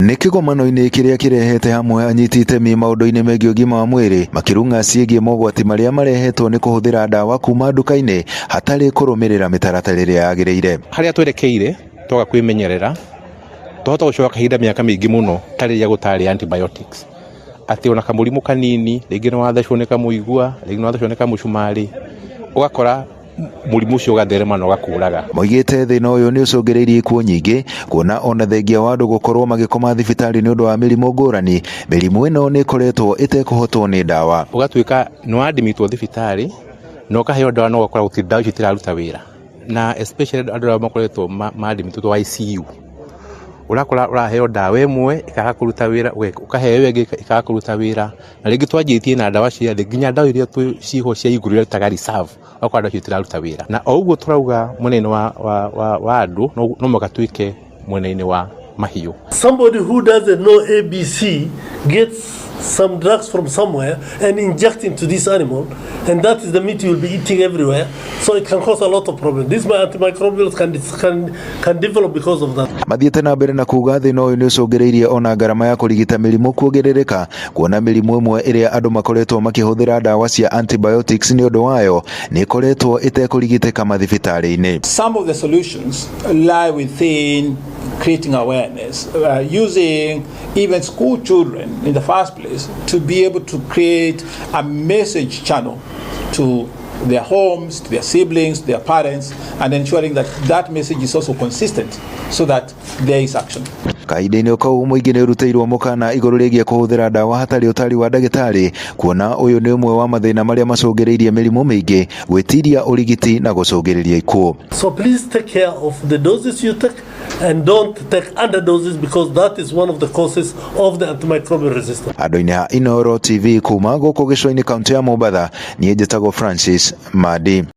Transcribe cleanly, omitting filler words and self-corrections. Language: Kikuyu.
Nĩ kĩgomano-inĩ kĩrĩa kĩrehete hamwe anyiti itemi maũndũ-inĩ megiĩ ũgima wa mwĩrĩ makĩrung'a ciĩgiĩ mogwati marĩa marehetwo nĩ kũhũthĩra ndawa kuma nduka-inĩ hatarĩ kũrũmĩrĩra mĩtaratara ĩrĩa yagĩrĩire. Harĩa twerekeire twaga kwĩmenyerera twahota gũcoka kahinda mĩaka mĩingĩ mũno ta rĩrĩa gũtarĩ antibiotics, atĩ ona kamũrimũ kanini, rĩngĩ nĩ wathecwo nĩ kamũigua, rĩngĩ nĩ wathecwo nĩ kamũcumarĩ, ũgakora mũrimũ ũcio ũgatherema na ũgakũraga. Moigĩte thĩna ũyũ nĩ ũcũngĩrĩirie ikuũ nyingĩ, kuona ona thengia wa andũ gũkorwo magĩkoma thibitarĩ nĩ ũndũ wa mĩrimũ ngũrani, mĩrimũ ĩno nĩ ĩkoretwo ĩtekũhotwo nĩ ndawa. Ũgatuĩka nĩ wadmitwo thibitarĩ na ũkaheo ndawa no ũgakora gũtirĩ ndawa icio itiraruta wĩra, na especially andũ arĩa makoretwo madmitĩtwo ICU, ũrakora ũraheo ndawa ĩmwe ĩkaga kũruta wĩra, ũkaheo ĩyo ĩngĩ ĩkaga kũruta wĩra, na rĩngĩ twanjĩtie na ndawa cia thĩ nginya ndawa iria ciho cia igũrũ iria twĩtaga reserve, ũgakora ndawa icio itiraruta wĩra. Na o ũguo tũrauga mwena-inĩ wa andũ no mũhaka twĩke mwena-inĩ wa mahiũ. Somebody who doesn't know ABC gets some drugs from somewhere and inject into this animal, and that is the meat you will be eating everywhere. So it can cause a lot of problems. These antimicrobials can develop because of that. Mathiĩte na mbere na kuga thĩna ũyũ nĩ ũcũngĩrĩirie ona ngarama ya kũrigita mĩrimũ kuongerereka, kuona mĩrimũ ĩmwe ĩrĩa andũ makoretwo makĩhũthĩra ndawa cia antibiotics nĩ ũndũ wayo nĩ ĩkoretwo ĩtekũrigitĩka mathibitarĩ-inĩ. Some of the solutions lie within creating awareness, using even school children in the first place to be able to create a message channel to their homes, to their siblings, their parents, and ensuring that that message is also consistent so that there is action. Kahinda-inĩ kau mũingĩ nĩ ũrutĩirwo mũkana igũrũ rĩgiĩ kũhũthĩra ndawa hatarĩ ũtari wa ndagĩtarĩ, kuona ũyũ nĩ ũmwe wa mathĩna marĩa macũngĩrĩirie mĩrimũ mĩingĩ gwĩtiria ũrigiti na gũcũngĩrĩria ikuũ. So please take care of the doses you take and don't take underdoses, because that is one of the causes of the antimicrobial resistance. Andũ-inĩ a Inooro TV kuma gũkũ gĩcũa-inĩ kaunti ya Mombatha, niĩ njĩtagwo Francis Madi.